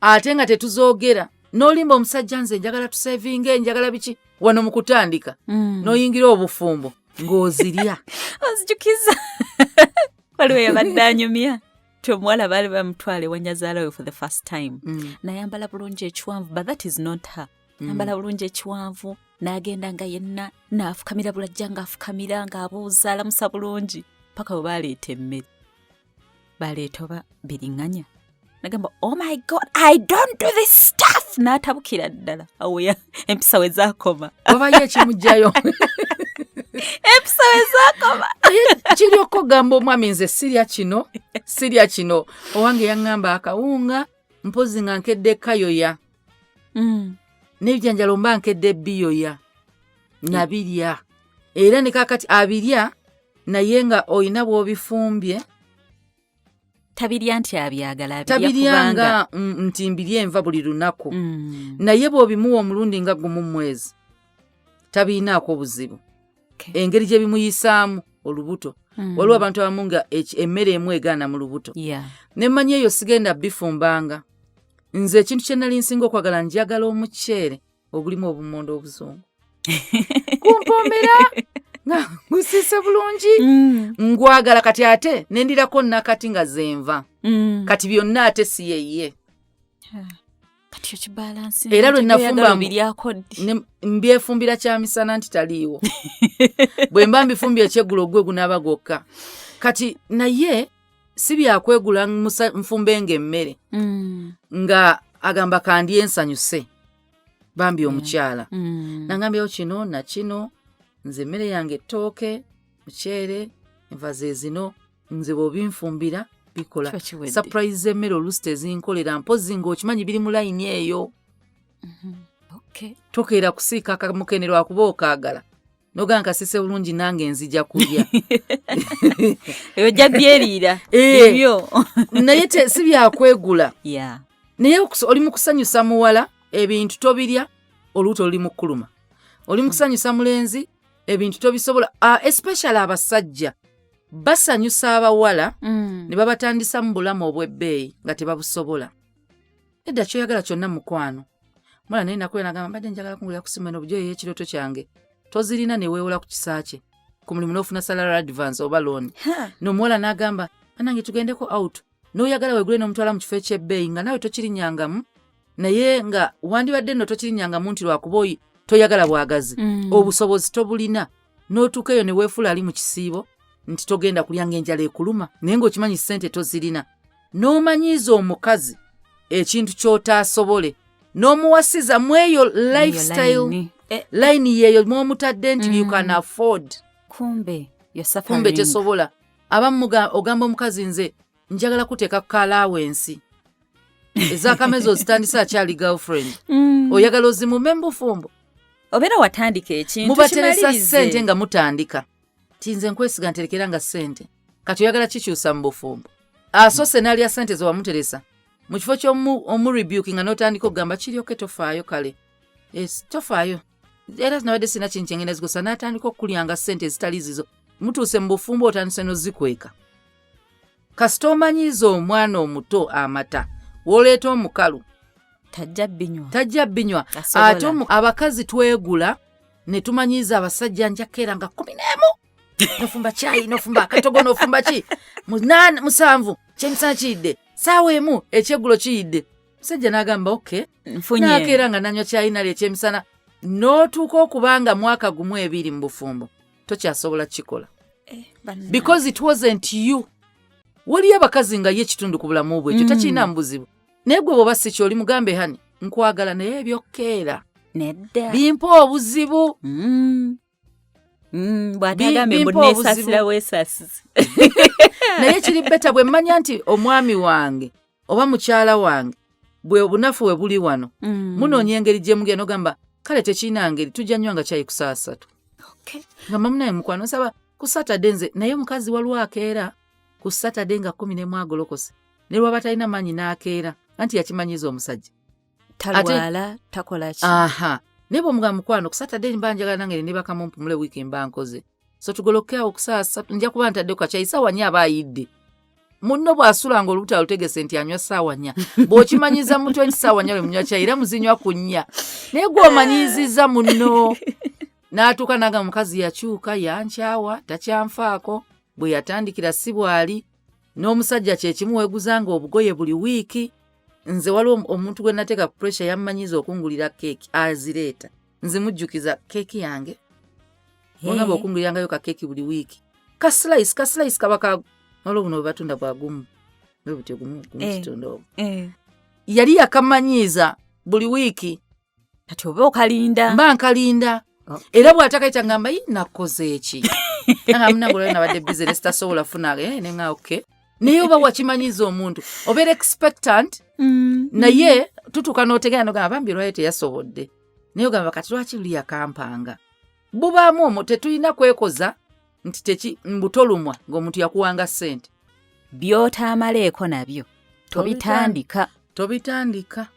Speaker 2: Ate nga tetuzoogera, n'olimba omusajja: nze njagala tusevinge, njagala biki, wano mu kutandika. N'oyingira obufumbo ng'ozirya.
Speaker 1: Onzijukiza waliwo yabadde anyumya ti omuwala baali bamutwala ewa nyazaala we for the first time, nayambala bulungi ekiwanvu, but that is not her. Ayambala bulungi ekiwanvu, n'agenda nga yenna n'afukamira bulajja, ng'afukamira, ng'abuuza, alamusa bulungi, paka bwe baleeta emmere. Baleeta oba biriŋŋanya, nagamba, "Oh my God, I don't do this stuff." N'atabukira ddala. Awo empisa we zaakoma.
Speaker 2: Wabayo ekimugjayo.
Speaker 1: Empisa we zaakoma.
Speaker 2: Kiri okugamba omwami, nze sirya kino, sirya kino. Owange yaŋŋamba akawunga mpozi nga nkedde kayoya, n'ebijanjalo mba nkedde biyoya, nabirya. Era ne kakati abirya, naye nga olina bw'obifumbye.
Speaker 1: Tabirya nti abyagala, abirya
Speaker 2: tabirya
Speaker 1: kubanga
Speaker 2: nga nti mbirya enva buli lunaku. Naye bw'obimuwa omulundi nga gumu mu mwezi, tabirinaako buzibu. Engeri gye bimuyisaamu olubuto. Waliwo abantu abamu nga emmere emu egaana mu lubuto. Ne mmanyi eyo sigenda bifumbanga. Nze ekintu kye nali nsinga okwagala, njagala omuceere ogulimu obumonde obuzungu, kumpoomera nga gusiise bulungi. Ngwagala. Kati ate nendirako nakati nga zenva. Kati byonna ate si yeye.
Speaker 1: Kati okibalansi.
Speaker 2: Era lwe nafumba
Speaker 1: biryako ddi?
Speaker 2: Mbyefumbira kyamisana nti taliiwo. Bwe mba mbifumbye ekyeggulo, ogwe gunaaba gwokka. Kati naye si byakwegula nfumbenga emmere nga agamba kandye nsanyuse bambi omukyala. Nangambyewo kino na kino, nze emmere yange ettooke, muceere, enva ze zino, nze bw'obinfumbira bikola.
Speaker 1: Kiba kiwedde.
Speaker 2: Surprise z'emmere oluusi tezinkolera, mpozi ng'okimanyi biri mu layini eyo. Tokeera kusiika akamukene lwakuba okaagala, nogamba nkasise bulungi, nange nzija kulya.
Speaker 1: Ojja byeriira. Ebyo.
Speaker 2: Naye si byakwegula. Naye oli mu kusanyusa muwala, ebintu tobirya, olubuto luli mu kkuluma. Oli mu kusanyusa mulenzi, ebintu tobisobola. Especially abasajja basanyusa abawala ne babatandisa mu bulamu obw'ebbeeyi nga tebabusobola. Edda kyoyagala kyonna mukwano mula, naye nakuya nagamba mbadde njagala kungulira ku simu eno, bujo ey'ekirooto kyange, tozirina, ne weewola ku kisa kye ku mulimu n'ofuna salary advance oba loan. N'omuwala n'agamba, anange tugendeko out, n'oyagala wegule n'omutwala mu kifo eky'ebbeeyi nga naawe tokirinyangamu, naye nga wandibadde nno tokirinyangamu nti lwakuba oyi toyagala bwagazi, obusobozi tobulina, n'otuuka eyo ne weefuula ali mu kisiibo nti togenda kulya ng'enjala ekuluma, naye ng'okimanyi ssente tozirina, n'omanyiiza omukazi ekintu ky'otaasobole, n'omuwasiza mu eyo lifestyle.
Speaker 1: Line.
Speaker 2: Line yeeyo mw'omutadde nti you can afford.
Speaker 1: Kumbe you're suffering.
Speaker 2: Kumbe tesobola. Abamu ogamba omukazi, nze njagala kuteeka ku allowance ez'akamezi, ozitandise akyali girlfriend. Oyagala ozimume mu bufumbo.
Speaker 1: Obeera watandika ekintu,
Speaker 2: Mubateresa
Speaker 1: kimalirize.
Speaker 2: ssente nga mutandika ti nze nkwesiga, nterekera nga ssente. Kati oyagala kikyusa mu bufumbo, asose n'alya ssente ze wamuteresa, mu kifo ky'omurebuke nga n'otandika okugamba kiryoke tofaayo, kale tofaayo, era nabadde sina kintu kyengenda zikosa, n'atandika okukulyanga ssente ezitali zizo. Mutuuse mu bufumbo, otandise n'ozikweka. Kasita omanyiiza omwana omuto amata, w'oleeta omukalu
Speaker 1: tajja binywa.
Speaker 2: Tajja binywa.
Speaker 1: Tasobola.
Speaker 2: Ate abakazi twegula ne tumanyiiza abasajja, njakeera nga 11 nofumba kyayi, nofumba akatogo, nofumba ki, 7 kyemisana kiyidde, saawa 1 ekyeggulo kiyidde. Musajja n'agamba okay,
Speaker 1: nfunye.
Speaker 2: Nakeera nga nanywa kyayi, nalya ekyemisana, n'otuuka okuba nga mwaka 1, 2 mu bufumbo, tokyasobola kukikola. Because it wasn't you. Waliyo abakazi nga ye kitundu ku bulamu bwe ekyo takirina mu buzibu, naye gwe bw'oba si kyoli, mugambe, "Honey, nkwagala, naye ebyokkeera
Speaker 1: Nedda.
Speaker 2: bimpa obuzibu."
Speaker 1: Bw'atagambe mbu
Speaker 2: Bimpa obuzibu.
Speaker 1: neesaasira weesaasize.
Speaker 2: Naye kiri better bwe mmanya nti omwami wange oba mukyala wange bwe obunafu we buli wano, munoonya engeri gye mugenda ogamba, "Kale tekirina ngeri, tujja nywa nga kyayi ku saa 3." Nga mamunaye, "Mukwano, nsaba ku Saturday nze." Naye omukazi waliwo akeera ku Saturday nga 11 agolokose, ne lwaba talina maanyi n'akeera, anti yakimanyiza omusajja.
Speaker 1: Talwala, takola ki.
Speaker 2: Aha, naye bwomugamba, "Mukwano, ku Saturday mba njagala nange nebakamu mpumule, wiiki mba nkoze, so tugoloke awo ku saa 3, nja kuba ntadde ku kakyayi," saawa 4 aba ayidde. Munno bw'asulanga olubuto alutegese nti anywa saawa 4. Bw'okimanyiza mutwe nti saawa 4 lwe munywa kyayi, era muzinywa ku 4, naye gw'omanyiizizza munno n'atuuka naga, "Mukazi yakyuka, yankyawa, takyanfaako, bwe yatandikira si bw'ali." N'omusajja kyekimu, weeguzanga obugoye buli wiiki. Nze waliwo omuntu gwe nateeka ku pressure, yammanyiza okungulira keeki, azireeta, nzimujjukiza keeki yange. Wagamba okungulirangayo ka keeki buli wiiki, ka slice, ka slice kaba ka waliwo buno bwe batunda bwagumu bwe butyo, gumu gumu kitundu ogwo. Yali yakamanyiiza buli wiiki.
Speaker 1: Kati oba okalinda.
Speaker 2: Mba nkalinda. Era bw'atakaita ngamba, "Yi, nakoze eki?" Nanga, "Munange, olwayo nabadde busy ne sitasobola funa." Nenga okay, naye oba wakimanyiza omuntu, obeera expectant. Naye tutuuka n'otegera nogamba, "Bambi, olwayo teyasobodde." Naye ogamba, "Kati lwaki luli yakampanga?" Bubaamu omwo, tetulina kwekoza nti teki mbutolumwa ng'omuntu yakuwanga ssente.
Speaker 1: By'otaamaleeko nabyo tobitandika.
Speaker 2: Tobitandika.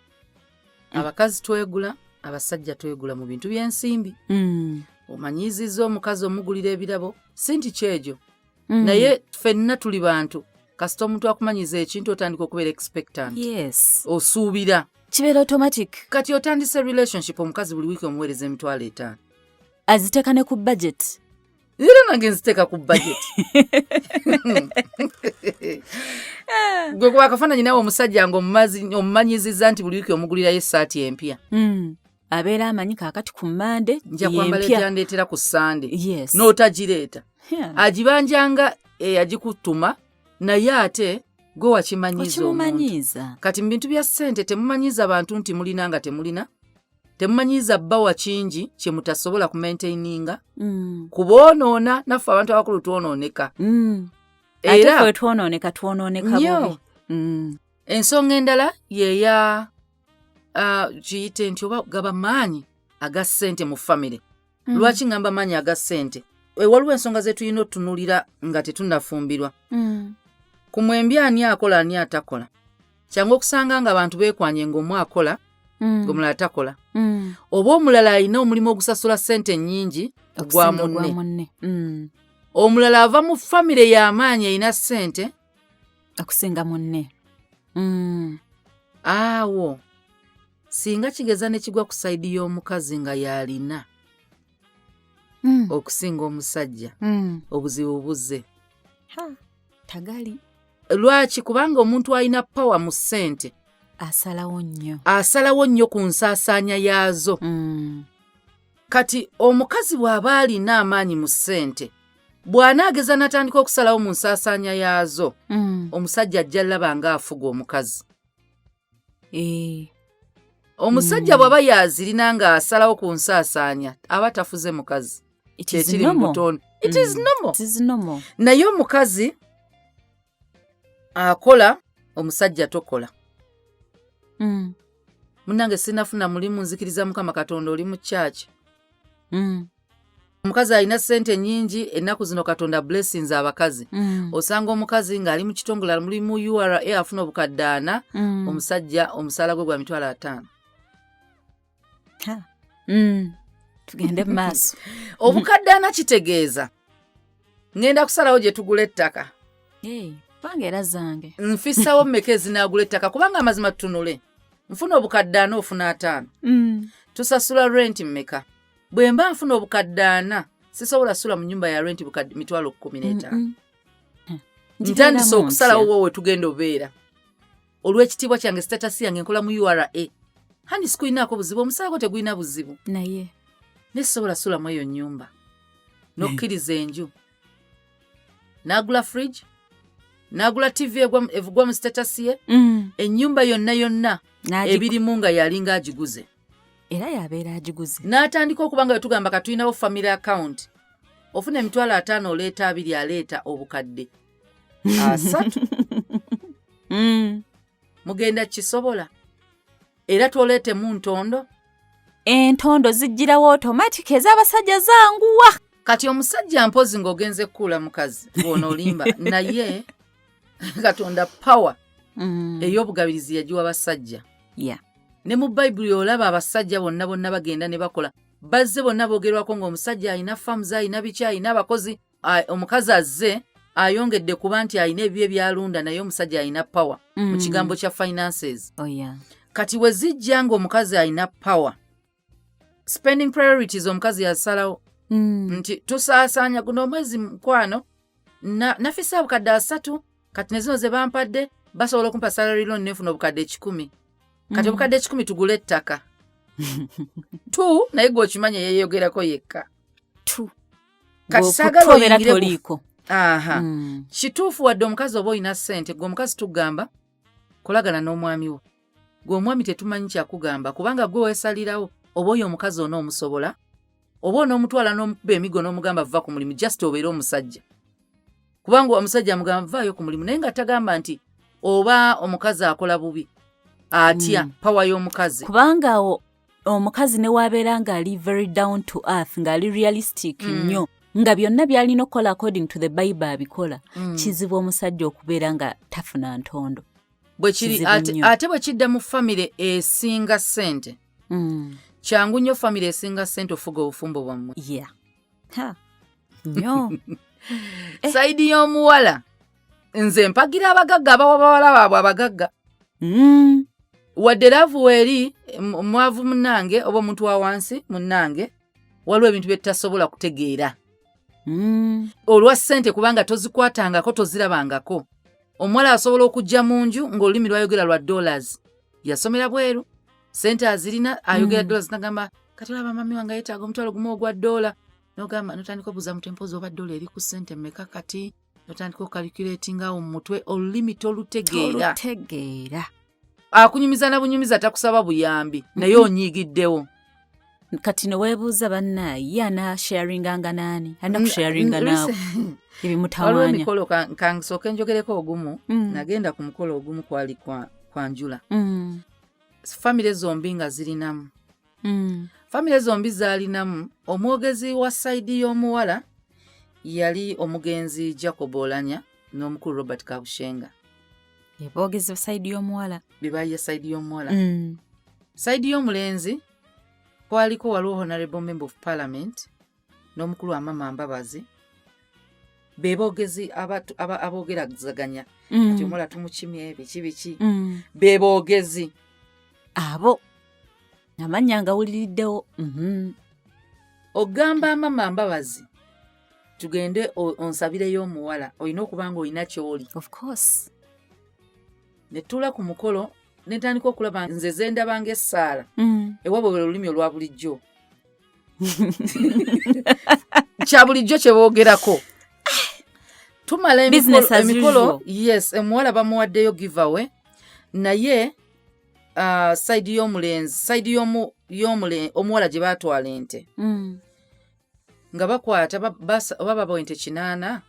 Speaker 2: Abakazi twegula, abasajja twegula mu bintu by'ensimbi. Omanyiizizza omukazi omugulira ebirabo, si nti kyegyo, naye ffenna tuli bantu. Kasita omuntu akumanyiza ekintu, otandika okubeera expectant. Osuubira.
Speaker 1: Kibeera automatic.
Speaker 2: Kati otandise relationship, omukazi buli wiiki omuweereza 50,000.
Speaker 1: Aziteeka ne ku budget.
Speaker 2: Era nange nziteeka ku budget. Gwe kuba akafaananyi nawe omusajja nga omumanyiziza nti buli wiiki omugulirayo essaati empya.
Speaker 1: Abeera amanyi kaakati ku Mande
Speaker 2: nja kwambala
Speaker 1: yempya.
Speaker 2: Egyandeetera ku Sande. N'otagireeta, agibanjanga eyagikutuma, naye ate gwe wakimanyiza omuntu.
Speaker 1: Okimumanyiiza.
Speaker 2: Kati mu bintu bya ssente, temumanyiza bantu nti mulina nga temulina. Temumanyiza bbawa kingi kye mutasobola kumaintaininga, kuboonoona. Naffe abantu abakulu twonooneka.
Speaker 1: Ate
Speaker 2: Era
Speaker 1: ffe twonooneka, twonooneka
Speaker 2: Nnyo.
Speaker 1: bubi.
Speaker 2: Ensonga endala yeya kiyite nti oba gaba maanyi aga ssente mu famire. Lwaki ŋŋamba maanyi aga ssente? Waliwo ensonga ze tulina otutunuulira nga tetunnafumbirwa. Ku mwembi ani akola, ani atakola? Kyangu okusanga nga abantu beekwanye ng'omu akola, ng'omulala takola, oba omulala alina omulimu ogusasula ssente ennyingi ogwa
Speaker 1: Okusinga ogwa
Speaker 2: munne.
Speaker 1: munne.
Speaker 2: Omulala ava mu famire y'amaanyi erina ssente
Speaker 1: okusinga munne.
Speaker 2: Awo singa kigeza ne kigwa ku side y'omukazi nga y'alina okusinga omusajja, obuzibu buzze.
Speaker 1: Ha, tagali.
Speaker 2: Lwaki? Kubanga omuntu alina power mu ssente
Speaker 1: asalawo nnyo.
Speaker 2: Asalawo nnyo ku nsaasaanya yaazo. Kati omukazi bw'aba alina amaanyi mu ssente, bw'anaageza n'atandika okusalawo mu nsaasaanya yaazo, omusajja ajja laba ng'afuga omukazi. Omusajja bw'aba yazirina ng'asalawo ku nsaasaanya, aba tafuze mukazi.
Speaker 1: It is
Speaker 2: Kyekiri mu
Speaker 1: normal.
Speaker 2: butonde, it is normal.
Speaker 1: It is normal.
Speaker 2: Naye omukazi akola, omusajja tokola. "Munnange, sinafuna mulimu, nzikiriza Mukama Katonda." Oli mu kyaki? Omukazi alina ssente nnyingi ennaku zino. Katonda blessings abakazi. Osanga omukazi ng'ali mu kitongole, muli mu URA, afuna obukadde 40. Omusajja omusaala gwe gwa 50,000.
Speaker 1: Ha. Tugende mu maaso.
Speaker 2: Obukadde 40 kitegeeza ŋŋenda kusalawo gye tugula ettaka.
Speaker 1: Hey, kubanga era zange.
Speaker 2: Nfisawo mmeka ezinaagula ettaka? Kubanga amazima tutunule, nfuna obukadde 40, ofuna 50. Tusasula rent mmeka? Bwe mba nfuna obukadde 40, sisobola sula mu nyumba ya rent bukadde 15,000. Ntandise okusalawo wo we tugenda obeera olw'ekitiibwa kyange, status yange, nkola mu URA. Honey, sikulinaako buzibu, omusaala gwo tegulina buzibu,
Speaker 1: naye
Speaker 2: naye sisobola sulamu eyo nnyumba n'okkiriza enju. N'agula fridge, n'agula TV evugwa mu status ye, ennyumba yonna yonna ebirimu nga yalinga agiguze.
Speaker 1: Era yabeera agiguze.
Speaker 2: N'atandika okuba nga wetugamba katulinawo family account, ofuna 50,000, oleeta 20, aleeta 300,000. Mugenda kisobola era twoleetemu ntondo.
Speaker 1: Entondo zijjirawo automatic, ez'abasajja zanguwa.
Speaker 2: Kati omusajja mpozi ng'ogenze kukuula mukazi bw'onoolimba, naye Katonda power ey'obugabirizi yagiwa basajja. Ne mu Bayibuli olaba abasajja bonna bonna bagenda ne bakola, bazze bonna boogerwako ng'omusajja alina farms, alina biki, alina abakozi. Omukazi azze ayongedde kuba nti alina ebibye byalunda, naye omusajja alina power mu kigambo kya finances.
Speaker 1: Oh, yeah.
Speaker 2: Kati we zijja ng'omukazi alina power, spending priorities omukazi yasalawo nti tusaasaanya guno omwezi, mukwano, nafisa 300,000, kati ne zino ze bampadde basobola okumpa salary loan nenfuna 100,000, kati 100,000 tugule ettaka tu, naye gwe okimanya yeeyogerako yekka.
Speaker 1: Tu.
Speaker 2: Kati saagala
Speaker 1: Gwe okutobeera
Speaker 2: oyingire
Speaker 1: toliiko.
Speaker 2: Aha. Kituufu, wadde omukazi oba olina ssente, gwe omukazi tugamba kolagana n'omwami wo. Gwe omwami tetumanyi kyakugamba, kubanga gwe weesalirawo oba oyo omukazi onoomusobola oba onoomutwala n'omukuba emigo n'omugamba va ku mulimu, just obeere omusajja, kubanga omusajja amugamba vaayo ku mulimu, naye nga tagamba nti oba omukazi akola bubi atya. Power y'omukazi.
Speaker 1: Kubanga awo omukazi ne wabeera ng'ali very down to earth, ng'ali realistic nnyo, nga byonna by'alina okukola according to the Bible abikola, kizibu omusajja okubeera nga tafuna ntondo.
Speaker 2: Bwe kiri.
Speaker 1: Kizibu nnyo.
Speaker 2: Ate bwe kidda mu famire esinga ssente, kyangu nnyo famire esinga ssente ofuga obufumbo bwammwe.
Speaker 1: Yeah, ha, nnyo.
Speaker 2: Side y'omuwala, nze mpagira abagagga abawa bawala baabwe abagagga. Wadde love weeri, mwavu munnange oba omuntu wa wansi munnange, waliwo ebintu bye tutasobola kutegeera olwa ssente, kubanga tozikwatangako, tozirabangako. Omuwala asobola okujja mu nju ng'olulimi lwayogera lwa dollars, yasomera bweru, ssente azirina, ayogera dollars, nagamba kati olaba mami wange yeetaaga 10,000 ogwa dola, nogamba notandika obuuza mutu empozi oba dola eri ku ssente mmeka, kati notandika ocalculatinga awo mu mutwe, olulimi tolutegeera.
Speaker 1: Tolutegeera.
Speaker 2: Akunyumiza na bunyumiza, takusaba buyambi, naye onyiigiddewo.
Speaker 1: Kati ne weebuuza, bannaayi, ye anaasharinganga naani? Alina kusharinga naawe
Speaker 2: Waliwo
Speaker 1: ebimutawaanya.
Speaker 2: Emikolo, kansooke njogereko ogumu. Nagenda ku mukolo ogumu, kwali kwanjula, famire zombi nga zirinamu. Famire zombi zaalinamu omwogezi wa side y'omuwala, yali omugenzi Jacob Olanya n'omukulu Robert Kabushenga.
Speaker 1: Eboogezi side y'omuwala.
Speaker 2: Be baali side y'omuwala. Side y'omulenzi kwaliko, waliwo honorable member of parliament n'omukulu Amama Mbabazi, be boogezi aboogerazaganya kati omuwala tumukimye biki biki. Be boogezi.
Speaker 1: Abo amannya nga wuliriddewo.
Speaker 2: Ogamba Amama Mbabazi tugende onsabireyo omuwala, olina okuba nga olina kyoli.
Speaker 1: Of course.
Speaker 2: Ne tuula ku mukolo, ne ntandika okulaba nze ze ndaba ng'essaala. Ewaabwe bwe olulimi olwa bulijjo, kya bulijjo kye boogerako. Tumala
Speaker 1: Business as
Speaker 2: emikolo.
Speaker 1: usual.
Speaker 2: Yes, omuwala bamuwaddeyo giveaway, naye side y'omulenzi, side omuwala gye baatwala ente, nga bakwata oba babawa ente 8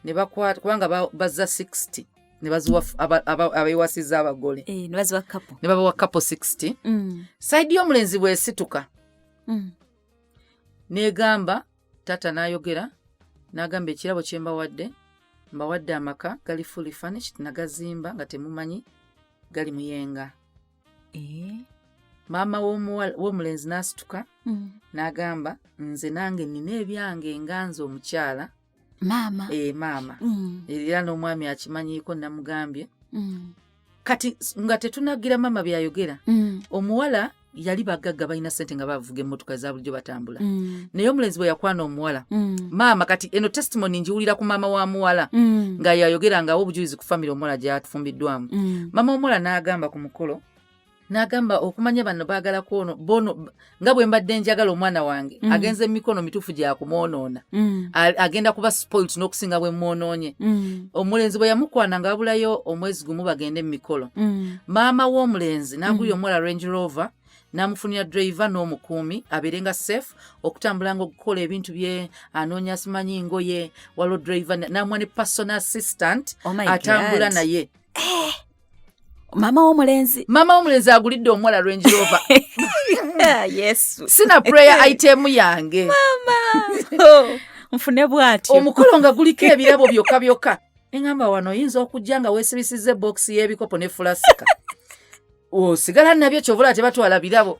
Speaker 2: ne bakwata, kubanga bazza 60 ne baziwa abeewasiza abagole.
Speaker 1: Eh, ne baziwa couple.
Speaker 2: Ne babawa couple 60. Side y'omulenzi bw'esituka n'egamba taata, n'ayogera n'agamba, ekirabo kye mbawadde, mbawadde amaka gali fully furnished, nagazimba nga temumanyi, gali Muyenga.
Speaker 1: Eh.
Speaker 2: Maama w'omulenzi n'asituka n'agamba, nze nange nina ebyange nga nze omukyala.
Speaker 1: Maama.
Speaker 2: E, maama. Era n'omwami akimanyiiko, namugambye. Kati nga tetunagira maama byayogera, omuwala yali bagagga, balina sente, nga bavuga emmotoka eza bulijjo, batambula. Naye omulenzi bwe yakwana omuwala, maama, kati eno testimony njiwulira ku maama wa muwala, nga yayogera ngaawo obujulizi ku famire omuwala gyatufumbiddwamu. Maama omuwala n'agamba ku mukolo N'agamba okumanya bano baagala kwono bono nga bwe mbadde njagala omwana wange agenze emikono mituufu gyakumwonoona. Agenda kuba spoilt n'okusinga bwe mwonoonye. Omulenzi bwe yamukwana nga wabulayo omwezi gumu bagende mu mikolo, maama w'omulenzi n'agulira omuwala Range Rover, n'amufunira driver n'omukuumi abeere nga safe okutambula nga okukola ebintu bye, anoonya simanyi ngoye, waliwo driver, n'amuwa ne personal assistant
Speaker 1: Oh my
Speaker 2: atambula
Speaker 1: God.
Speaker 2: naye.
Speaker 1: Maama w'omulenzi.
Speaker 2: Maama w'omulenzi agulidde omuwala Range Rover.
Speaker 1: Yesu.
Speaker 2: Sina prayer item yange.
Speaker 1: Oh, nfune bw'atyo.
Speaker 2: Omukolo nga guliko ebirabo byokka byokka, neŋŋamba wano oyinza okujja nga weesibisizza ebokisi y'ebikopo ne fulasika osigala nabyo, kyovula tebatwala birabo.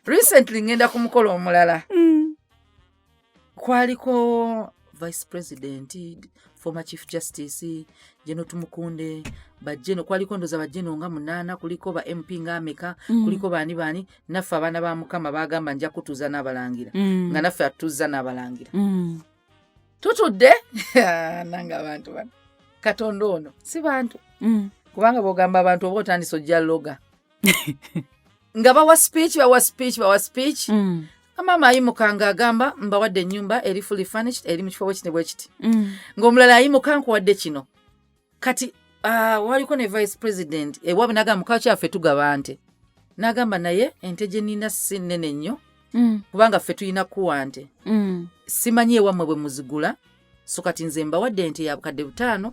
Speaker 2: Recently ŋŋenda ku mukolo omulala, kwaliko vice president, former chief justice General Tumukunde, bajeno kwaliko ndoza bajeno nga munaana, kuliko ba MP nga ameka, kuliko baani baani. Naffe abaana ba Mukama bagamba nja kutuuza n'abalangira, nga naffe atuuza n'abalangira. Tutudde nange abantu bano, Katonda ono si bantu, kubanga bw'ogamba abantu oba otandise ojja loga nga bawa speech, bawa speech, bawa speech. Maama ayimuka ng'agamba mbawadde ennyumba eri fully furnished, eri mu kifo bwe kiti bwe kiti, ng'omulala ayimuka nkuwadde kino. Kati waliko ne vice president ewaabwe n'agamba muka kyaffe tugaba nte, n'agamba naye ente gye nnina si nnene nnyo, kubanga ffe tulina kuwa nte, simanyi ewammwe bwe muzigula, so kati nze mbawadde ente ya bukadde 5,000.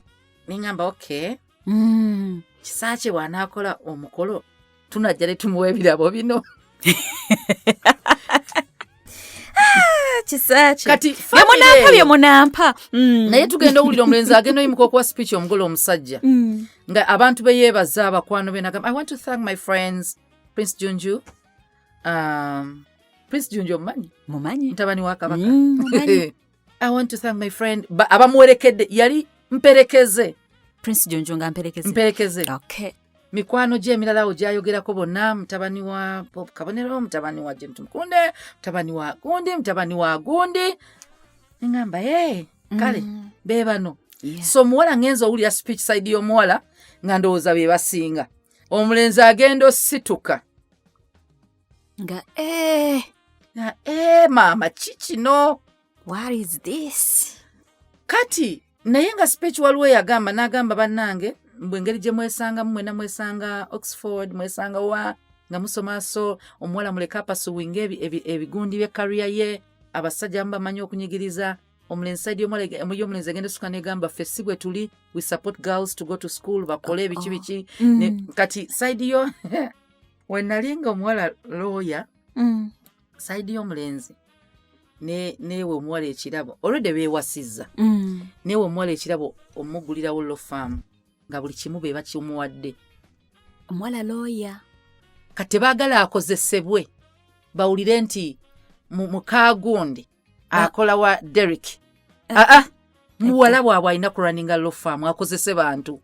Speaker 2: Neŋŋamba okay, Kisaakye bw'anaakola omukolo tunajja ne tumuwa ebirabo bino.
Speaker 1: Kisaakye
Speaker 2: Kati
Speaker 1: bye munampa,
Speaker 2: family
Speaker 1: bye
Speaker 2: eyo.
Speaker 1: munampa.
Speaker 2: Naye tugenda owulira omulenzi agenda oyimuka okuwa speech, omugole omusajja, nga abantu be yeebaza, abakwano be, nagamba, "I want to thank my friends Prince Junju." Prince Junju omumanyi?
Speaker 1: Mumanyi.
Speaker 2: Mutabani wa Kabaka.
Speaker 1: Mumanyi.
Speaker 2: "I want to thank my friend," abamuwerekedde, yali mperekeze.
Speaker 1: Prince Junju nga mperekeze.
Speaker 2: Mperekeze.
Speaker 1: Okay.
Speaker 2: Mikwano gye emirala awo gyayogerako bonna, mutabani wa Bob Kabonero, mutabani wa James Mukunde, mutabani wa gundi, mutabani wa gundi. Neŋŋamba e kale, be bano. So omuwala ngenza owulira speech side y'omuwala nga ndowooza be basinga, omulenzi agenda osituka
Speaker 1: nga eh,
Speaker 2: nga e maama ki kino?
Speaker 1: What is this?
Speaker 2: Kati naye nga speech waliwo eyagamba n'agamba bannange mbwe engeri gye mwesangamu mwena, mwesanga Oxford, mwesanga wa nga musoma, so omuwala muleke apursuinga ebigundi bye career ye, abasajja bamu bamanyi okunyigiriza omulenzi. Side y'omulenzi egenda esuka negamba ffe si bwe tuli, we support girls to go to school, bakole ebiki biki. Kati side yo we nali nga omuwala lawyer, side y'omulenzi neewe omuwala ekirabo, olwedde beewasizza, neewe omuwala ekirabo omugulirawo law firm nga buli kimu be bakimuwadde.
Speaker 1: Omuwala lawyer.
Speaker 2: Kati tebaagala akozesebwe, bawulire nti mukaagundi akola wa Derek. Aa, muwala bwabwe alina kurunninga law firm akozese bantu.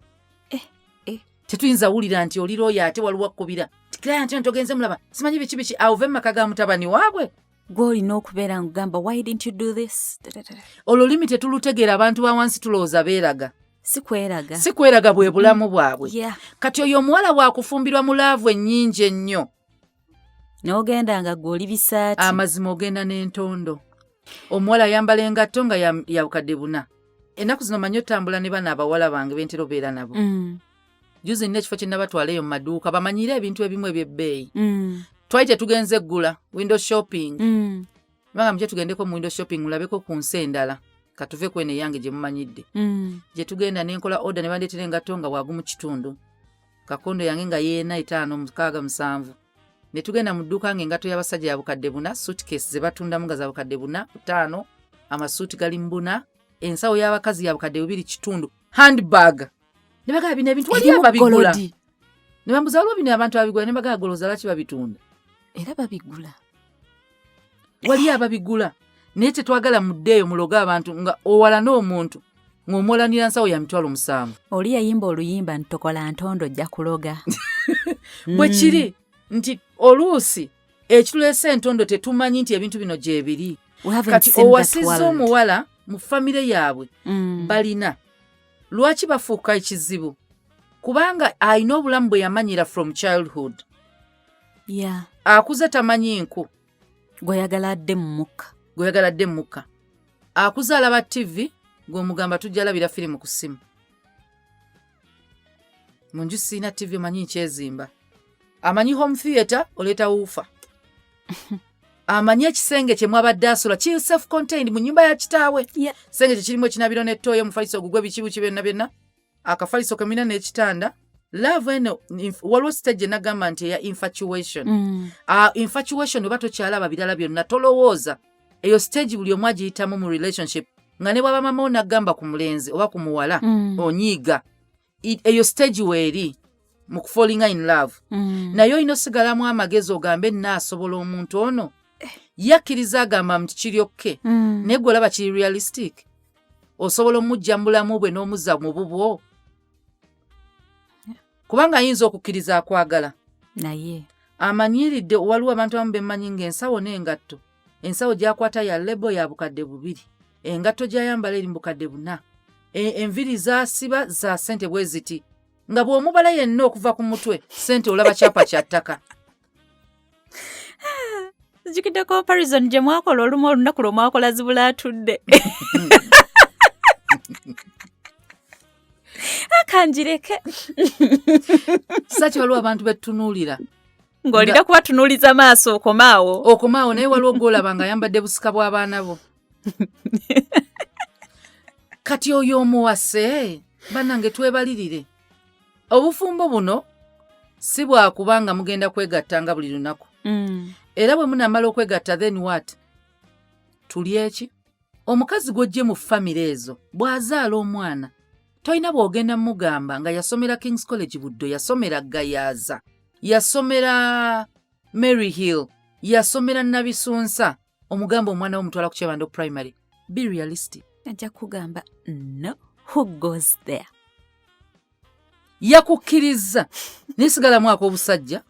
Speaker 2: Tetuyinza wulira nti oli lawyer ate waliwo akkubira client nti ogenze mulaba simanyi biki biki, awuve mu maka ga mutabani waabwe.
Speaker 1: Gwe olina okubeera ngugamba, "Why didn't you do this?" Da, da, da, da.
Speaker 2: Olulimi tetulutegeera, abantu ba wansi tulowooza beeraga.
Speaker 1: Si kweraga.
Speaker 2: Si kweraga, bwe bulamu bwabwe. Kati oyo omuwala bwakufumbirwa mu love ennyingi ennyo,
Speaker 1: n'ogenda nga gwe oli bisaati.
Speaker 2: Amazima ogenda n'entondo. Omuwala ayambala engatto nga ya bukadde 4. Ennaku zino manyi otambula ne bano abawala bange bentera obeera nabo. Juzi nina ekifo kye nabatwala eyo mu maduuka bamanyire ebintu ebimu ebyebbeeyi. Twali tetugenze eggula, window shopping. Banga muje tugendeko mu window shopping mulabeko ku nsi endala, katuve kweno eyange gye mumanyidde. Gye tugenda nenkola order ne bandeetera engatto nga bwagumu kitundu, kakondo yange nga yeena 5 6 7. Ne tugenda mu dduuka nga engatto y'abasajja ya bukadde 4, suitcase ze batundamu nga za bukadde 4 5, amasuuti gali mu buna, ensawo y'abakazi ya bukadde 2.5, handbag. Ne bagamba bino ebintu wali
Speaker 1: Erimu
Speaker 2: ababigula.
Speaker 1: Gold.
Speaker 2: Ne bambuza waliwo bino abantu ababigula, ne bagamba golooza lwaki babitunda?
Speaker 1: Era babigula.
Speaker 2: Wali ababigula, naye tetwagala muddeeyo muloge abantu nga owalana omuntu ng'omwolanira nsawo ya 70,000.
Speaker 1: Oli yayimba oluyimba nti tokola ntondo ojja kuloga.
Speaker 2: Bwe kiri nti oluusi ekituleese entondo tetumanyi nti ebintu bino gyebiri. Kati owasizza omuwala mu famire yaabwe, balina lwaki bafuuka ekizibu? Kubanga alina obulamu bwe yamanyira from childhood. Akuze tamanyi nku.
Speaker 1: Gweyagala adde mu mukka.
Speaker 2: Gweyagala adde mu mukka. Akuze alaba TV, gw'omugamba tujja labira firimu ku ssimu. Mu nju siina TV, omanyi nkyezimba. Amanyi home theatre, oleeta woofer. Amanyi ekisenge kye mwabadde asula kiri self contained mu nnyumba ya kitaawe. Kisenge kye kirimu ekinabiro n'ettooyi, omufaliso ogugwe, biki biki byonna byonna, akafaliso kemina n'ekitanda. Love eno waliwo stage enagamba nti eya infatuation. Infatuation oba tokyalaba birala byonna, tolowooza. Eyo stage buli omu agiyitamu mu relationship, nga ne bwaba mama onagamba ku mulenzi oba ku muwala, onyiiga. Eyo stage weeri mu kufallinga in love. Naye olina osigalamu amagezi ogambe, naasobola omuntu ono yakkiriza, agamba nti kiri okay. Naye gwe olaba kiri realistic? Osobola omujja mu bulamu bwe n'omuzza mu bubwo? Kubanga ayinza okukkiriza akwagala,
Speaker 1: naye
Speaker 2: amanyiridde. Waliwo abantu abamu bemmanyi ng'ensawo n'engatto, ensawo gy'akwata ya label ya 2000, engatto gy'ayambala eri mu 4000, enviri z'asiba za ssente bwe ziti, nga bw'omubala yenna okuva ku mutwe ssente olaba kyapa kya ttaka.
Speaker 1: Zijjukidde comparison gye mwakola olumu olunaku lwe mwakola zibula atudde. Akanjireke.
Speaker 2: Saki waliwo abantu betutunuulira
Speaker 1: ng'olina kubatunuuliza maaso okomaawo.
Speaker 2: Okomaawo, naye waliwo gwolaba nga ayambadde busika bw'abaana bo. Kati oyo omuwase? Bannange, twebalirire. Obufumbo buno si bwakubanga mugenda kwegattanga buli lunaku. Era bwe munaamala okwegatta, then what? Tuli eki omukazi gw'ojje mu famire ezo bw'azaala omwana, tolina bw'ogenda mugamba nga yasomera Kings College Buddo, yasomera Gayaaza, yasomera Mary Hill, yasomera Nabisunsa, omugamba omwana wo mutwala ku Kyebando Primary. Be realistic.
Speaker 1: Ajja kugamba, "No, who goes there?"
Speaker 2: Yakukkiriza, naye sigalamu ak'obusajja.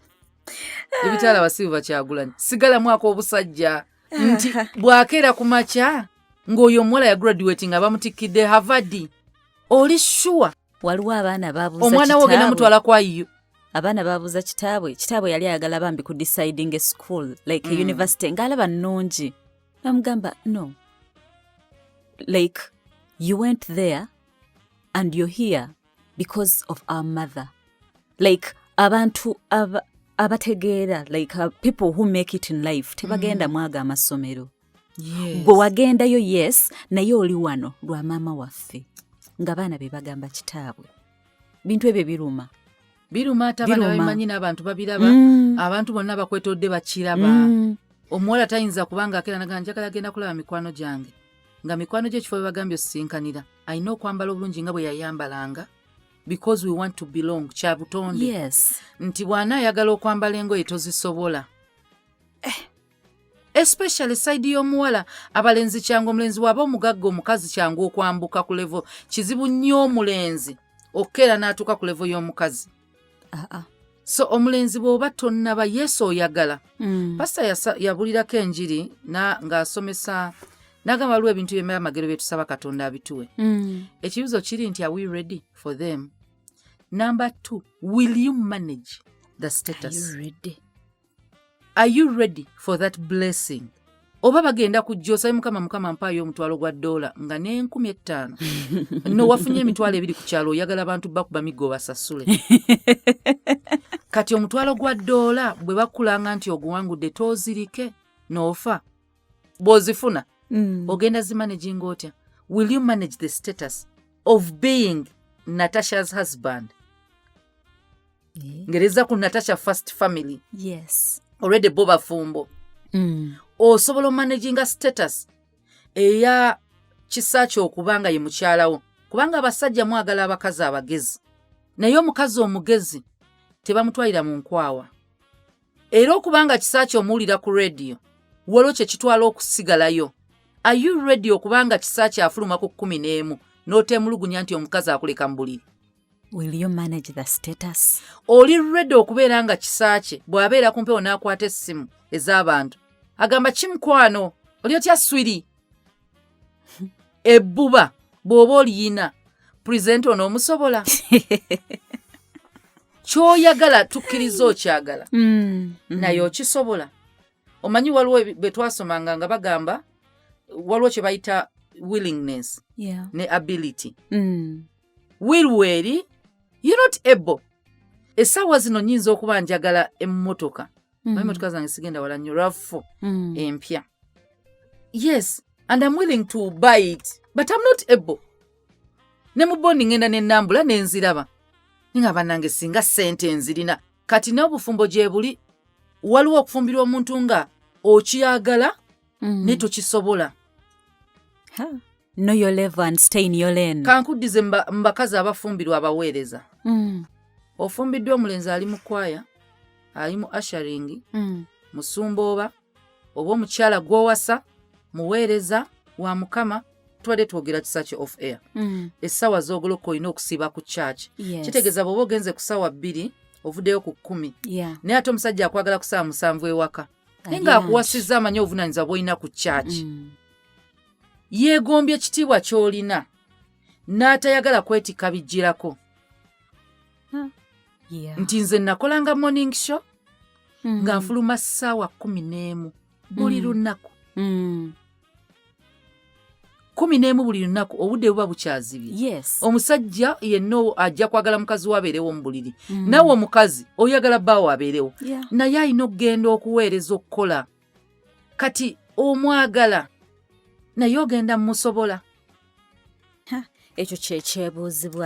Speaker 2: Ebitaala abasibu bakyagulanyi, sigalamu ak'obusajja nti bw'akeera ku makya ng'oyo omuwala ya graduate nga bamutikkidde Harvard, oli sure?
Speaker 1: Waliwo abaana babuuza
Speaker 2: omwana wo ogenda
Speaker 1: kitaabwe.
Speaker 2: Mutwala kwayiyo.
Speaker 1: Abaana babuuza kitaabwe. Kitaabwe yali ayagala bambi ku deciding a school like a university ng'alaba nnungi, namugamba, "No, like you went there and you're here because of our mother." Like abantu abategeera, like people who make it in life, tebagenda mwaga amasomero. Gwe wagendayo, yes, naye oli wano lwa maama waffe. Nga baana be bagamba kitaabwe bintu ebyo biruma.
Speaker 2: Biruma, ate abaana
Speaker 1: Biruma.
Speaker 2: babimanyi n'abantu babiraba. Abantu bonna bakwetodde bakiraba. Omuwala tayinza kubanga akeera naga, "Njagala genda kulaba mikwano gyange," nga mikwano gye ekifo bwe bagambye osisinkanira alina okwambala obulungi nga bwe yayambalanga, because we want to belong, kya butonde. Nti bw'anaayagala okwambala engoye tozisobola, especially side y'omuwala. Abalenzi kyangu, omulenzi waba omugagga, omukazi kyangu okwambuka ku level. Kizibu nnyo omulenzi okukeera n'atuuka ku level y'omukazi. So omulenzi bw'oba tonnaba, yesu oyagala. Pasita yabulirako enjiri ng'asomesa n'agamba waliwo ebintu byemamagero bye tusaba Katonda abituwe. Ekibuzo kiri nti, are we ready for them? Number two, will you manage the
Speaker 1: Are
Speaker 2: status?
Speaker 1: You ready?
Speaker 2: Are you ready for that blessing? Oba bagenda kujja osabe, "Mukama, Mukama, mpaayo $1,000," nga n'5,000 no wafunye 20,000 ku kyalo, oyagala abantu bakuba miggo basasule. Kati $1,000 bwe bakulanga nti oguwangudde, toozirike n'ofa. Bw'ozifuna, ogenda zimanaginga otya? Will you manage the status of being Natasha's husband? Ngereza ku Natasha first family. Already bo bafumbo. Osobola omanaginga status eya kisa kyokuba nga ye mukyalawo? Kubanga abasajja mwagala abakazi abagezi, naye omukazi omugezi tebamutwalira mu nkwawa. Era okubanga kisa kyomuwulira ku rediyo, waliwo kye kitwala okusigalayo. Are you ready okubanga kisa kyafuluma ku 11 n'oteemulugunya nti omukazi akuleka mu buliri?
Speaker 1: Will you manage the status?
Speaker 2: Oli ready okubeera nga Kisaakye bw'abeera ku mpewo n'akwata essimu ez'abantu agamba, "Kimukwano, oli otya swiri?" Ebbuba bw'oba oliyina purezidenti ono omusobola. Kyoyagala tukkiriza okyagala, naye okisobola? Omanyi waliwo bwe twasomanga nga bagamba waliwo kye bayita willingness ne ability. Will weeri, you're not able. Essaawa zino nyinza okuba njagala emmotoka. Emmotoka zange sigenda wala nnyo, RAV4 empya. Yes, and I'm willing to buy it, but I'm not able. Ne mu bondi ngenda nenambula nenziraba, ninga bannange singa ssente nzirina. Kati n'obufumbo gye buli, waliwo okufumbirwa omuntu nga okyagala naye tokisobola.
Speaker 1: Ha. Know your level and stay in your lane.
Speaker 2: Kankuddize mu bakazi abafumbirwa abaweereza. Ofumbiddwa omulenzi ali mu kwaya, ali mu ushering, musumba oba omukyala gw'owasa muweereza wa Mukama. Tubadde twogera kisaki off air. Essaawa z'ogoloka olina okusiiba ku church. Kitegeeza bw'oba ogenze ku ssaawa 2, ovuddeyo ku 10. Naye ate omusajja akwagala ku ssaawa 7 ewaka, naye
Speaker 1: Ali.
Speaker 2: ng'akuwasizza amanyi obuvunaanyizibwa bw'olina ku church. Yeegombye ekitiibwa ky'olina n'atayagala kwetikka bijjirako. Nti nze nakolanga morning show nga nfuluma ssaawa 11 buli lunaku. 11 buli lunaku, obudde buba bukyazibye. Omusajja yenna ajja kwagala mukazi we abeerewo mu buliri. Naawe omukazi oyagala bbaawo abeerewo, naye alina okugenda okuweereza, okukola. Kati omwagala naye ogenda mumusobola?
Speaker 1: Ekyo kyekyebuuzibwa.